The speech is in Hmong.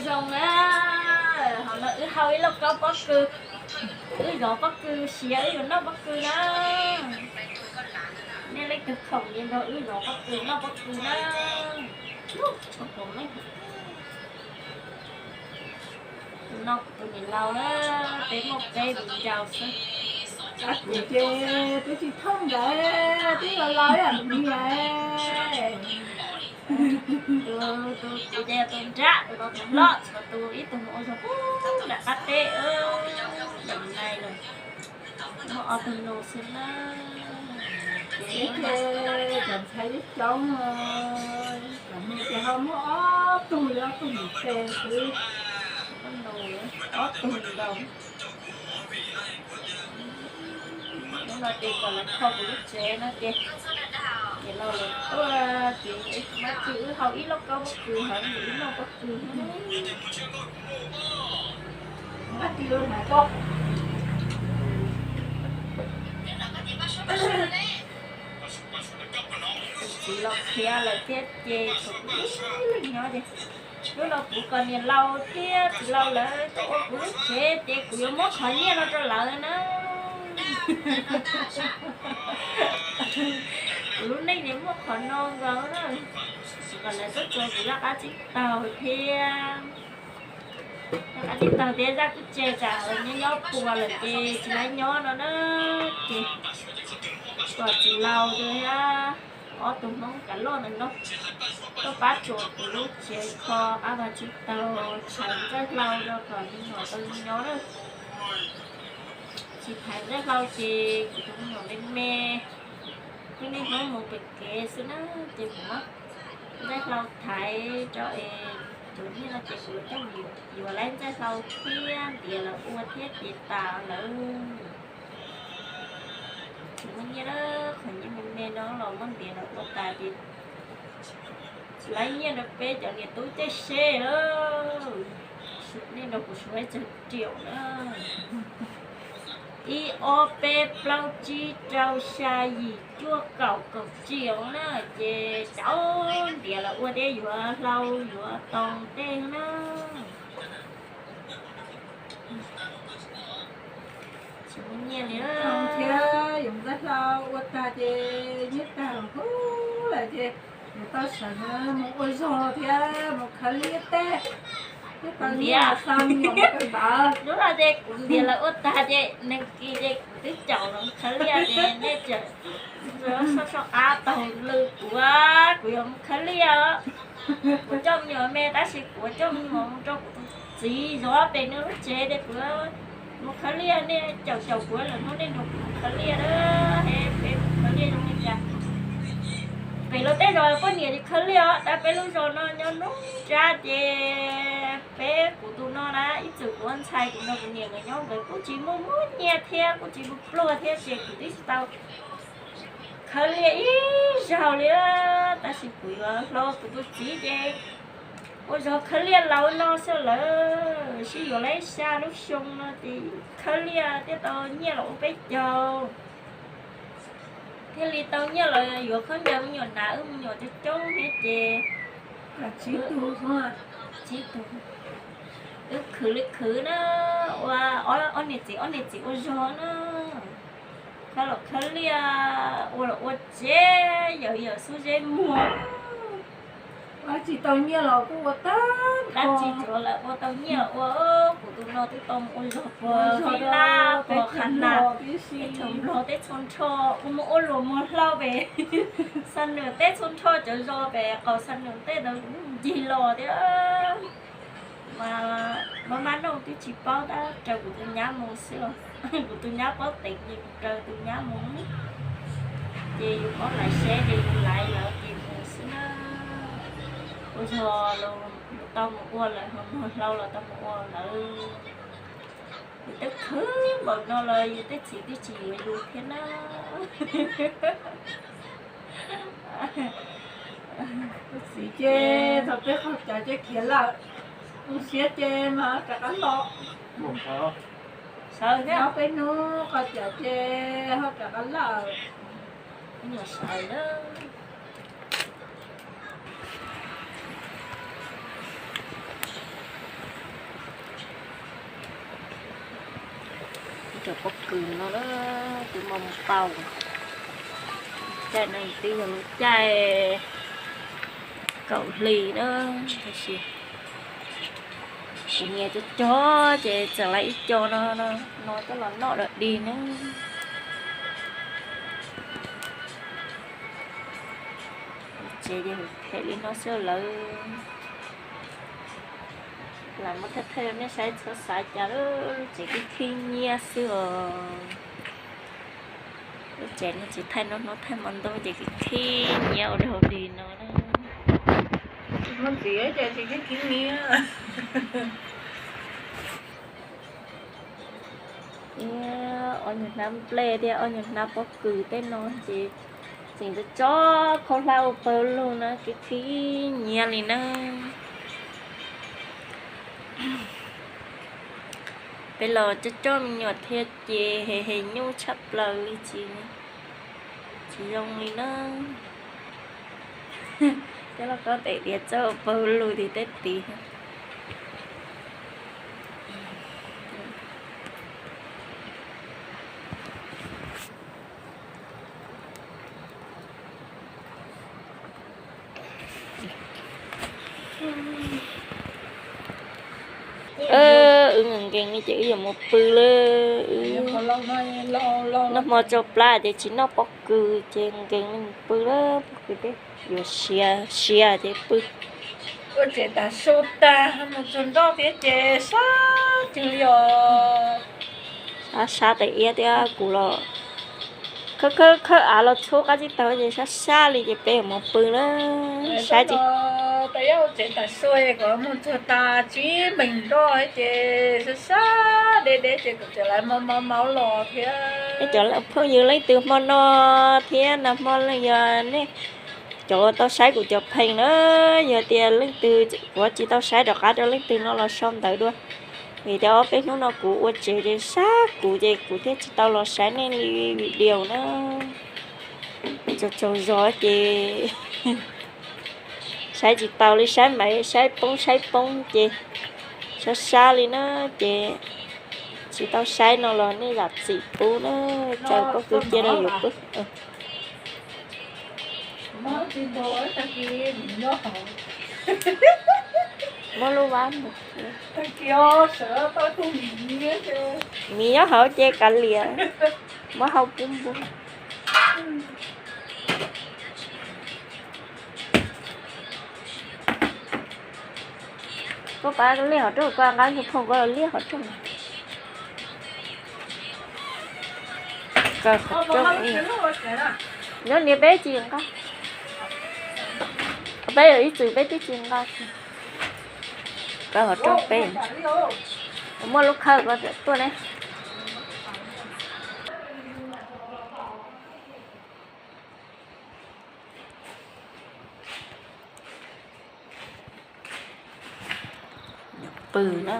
Zoo na, hauv no wb hau ib lauj kaub pob kws, wb zov pob kws siav wb yuav noj pob kws na. Nej leej twg khoom li nrog wb zov pob kws noj pob kws na. Tus no kuv tus niam laus na, peb muaj peb viv ncaus xwb. Kuv ces twb tsis thooj ntawd, twb los laus ib yam li niam. Tus, tus, kuv ces tus nrab, tus no tus hlob, tus ib tug mus ua zog pub nram qab teb, nram nai lawm. Muaj ob tug nus xwb na. Ces cov ntxhais coob coob, cov nus ces ho muaj ob tug li ob tug nus pes xwb. Ob tug nkaus. Hnub no ces kom lawv kho kuv lub tsev no ces, ces los lawv tuaj ces muab txwv wb hau ib lauj kaub pob kws heev, wb noj pob kws heev. Tus txiv los khiav lawm thiab ces tshuav kuv ib leeg nyob ces, hnub no kuv kom niam laus thiab txiv laus lawv tuaj ua kuv lub tsev ces kuv yuav muab qhov nyiaj no rau lawv na. Kuv lub neej ces muaj qhov no nkaus na. Kom lawv tuaj txua kuv laj qab tsib taug thiab. Laj qab tsib taug thiab zaj kuj tseg tsam nyob nyob puas lawm ces tsis laib nyob no na. Ces kom txiv laus thiab ob tug Hmoob kav loj ntawm no tuaj pab tsuas kuv lub tsev kho qab vaj tsib taug, thaiv ntxaij hlau rau kom me nyuam tau nyob na. Tsis thaiv ntxaij hlau ces kuv tus me nyuam me me, twb niaj hnub mus pem kev xwb na, ces kuv muab ntxaij hlau thaiv rau es cov nyiaj no ces kuv coj mus yuav laib ntxaij hlau thiab ntiav lawv ua thiab ces tas lawm. Tsis muaj nyiaj na, qhov nyiaj me me no los muab ntiav lawv ua tas ces tsis laib nyiaj rau peb cov niam tub caij seb lawm. Nej nrog kuv suav ib tsawg riaum na. Ib ob peb plaub tsib rau xya yim cuaj kaum kaum riaum na, ces cov ntiav lawv ua thiab yuav hlau yuav tau tej na. Tsis muaj nyiaj li thiab, yuav ntxaij hlau ua tag ces nyiaj tag huv lawm ces yuav tau sawv mus ua zog thiab mus khawb liab teb thiab tau nyiaj xa me nyuam mus kawm ntawv. Hnub no ces kuv ntiav lawv ua tag ces neeg kis ces kuv twb caum los khawb liab ces nej tseem soj soj qab taug lw kuv, kuv yuav mus khawb liab. Kuv coj me nyuam me tab sis kuv coj me nyuam mus rau kuv tus txiv zov pem nws lub tsev tias kuv mus khawb liab, nej caum caum kuv lawm hnub nej nrog kuv mus khawb liab na. Peb mus khawb liab zoo li cas, pem luag tej zos poj niam tsis khawb liab os, tab peb lub zos no nyob nruab nrab ces peb kuv tus no na ib txwm kuv ua ntxhais kuv nrog kuv niam nkawd nyob nkawd kuj tsis muaj muaj nyiaj thiab kuj tsis pluag thiab ces kuv twb tsis tau khawb liab ib zaug li. Tab sis kuv yuav hlo kuv tus txiv ces ua zog khawb liab laus no xwb lawm, sib yuav laib xya lub xyoo no ces khawb liab thiaj tau nyiaj los ua peb caug, thiaj li tau nyiaj los yuav khaub ncaws me nyuam hnav, wb me nyuam coob coob thiab ces tsib tug, tsib tug. Wb khwv li khwv na, ua ob niam txiv ob niam txiv ua zog na, khawb los khawb liab, ua los ua tsev, yawm yawm xub zeb muag. Dab tsi tau nyiaj los kuj ua tag, dab tsi tsuav lawm ua tau nyiaj los ua. Kuv tus no twb tau mus ua zog puag Vib Nab, puag Qhab Nas, teb chaws Nplog teb txhua nrho, kuv mus ua luam muag hlau pem Xa Nws teb txhua nrho cov zos pem qaum Xa Nws tej ntawd kuv ncig los thiab. Mas maj maj noj twb tsis paub, tab raws kuv tus nyab mus xwb os. Kuv tus nyab paub teev ces kuv raws tus nyab mus, ces yus paub laiv seb ces yus laiv lawv ces mus xwb na. Ua zog los tau mus ua lawv, ho muag hlau los tau mus ua lawv. Yus twb khwv npaum no los yus tej txiv twb tsis yuav yus thiab na. Tus txiv ces thaum peb qaug cawv ces khiav lawm, mus siab ces mas rov qab los. Sawv thiab, peb hnub qaug cawv ces ho rov qab lawm. Nyuam sawv na. Cov pob kws no na, twb muaj mus pauj. Caij no twb yog lub caij kaum hli na, tab sis kuv nias cog cog ces txawm lawv ib co no, no coj los noj dog dig na. Tsev ces phem li no xwb lawm. Lam muab thaij thaij nej saib txhob xav cas, lub tsev khib khib nyiab xwb os. Lub tsev no tsis thaij hnub hnub, thaij hmo ntuj ces khib khib nyiab ua dog dig no na. Muaj txiv ces tsis khib khib nyiab. Ob nyuag hnab nplej thiab ob nyuag hnab pob kws tej no ces tseem tso tso khaub hlab ua pawg lug na, khib khib nyiab li na. Peb los coj coj me nyuam thiab ces hev hev nyuj tshaj plaws li, tsis, tsis zoo li na. Coj lauj kaub tes diav txawb ua pawg lug tim tej tid. Wb nkees nkees li ces wb yuav mus pw lawm. Noj hmo tsau plab ces tsis noj pob kws ces nkees li mus pw lawm, pob kws tej yuav siav siav ces pw. Ua tsev tas su tag mus txog nroj thiab ces sab tag li os. Sab sab tes iab thiab kuv los khawb khawb khawb av los txhub qab tsib taug ces sab sab li ces peb yuav mus pw lawm. Saib tsis, ua tsev tas su kom mus txog tas tsib npeeg nroj ces sab sab deb deb ces kuv tseem lawv mau mau los thiab. Cov phooj ywg leej twg hmo no thiab nag hmo yog nej cov uas tau saib kuv cov pheej na, yog tias leej twg kuv tsis tau saib rov qab rau leej twg no los sau ntawv dua. Vim tias ob peb hnub no kuv ua tsev ces sab kuv ces kuv thiaj tsis tau los saib nej li video na. Tsaug tsaug zog ces saib tsis taus li, saib mas saib poob saib poob ces sab sab li na ces tsis tau saib no los nej zam txim pub na. Tsaws pob kws cia rau yus pw. Muab lub vab mus. Miv nyob hauv ces kav liam, muab hau pub npua. Koj pab liaj hauv rooj, koj nqa tus phooj koj los liaj hauv rooj. Kaw qhov rooj, nyob niam peb tsis nqa, peb yog ib txwm peb twb tsis nqa. Kaw qhov rooj peb, muaj lub khawb ko tuaj ne. Pw na.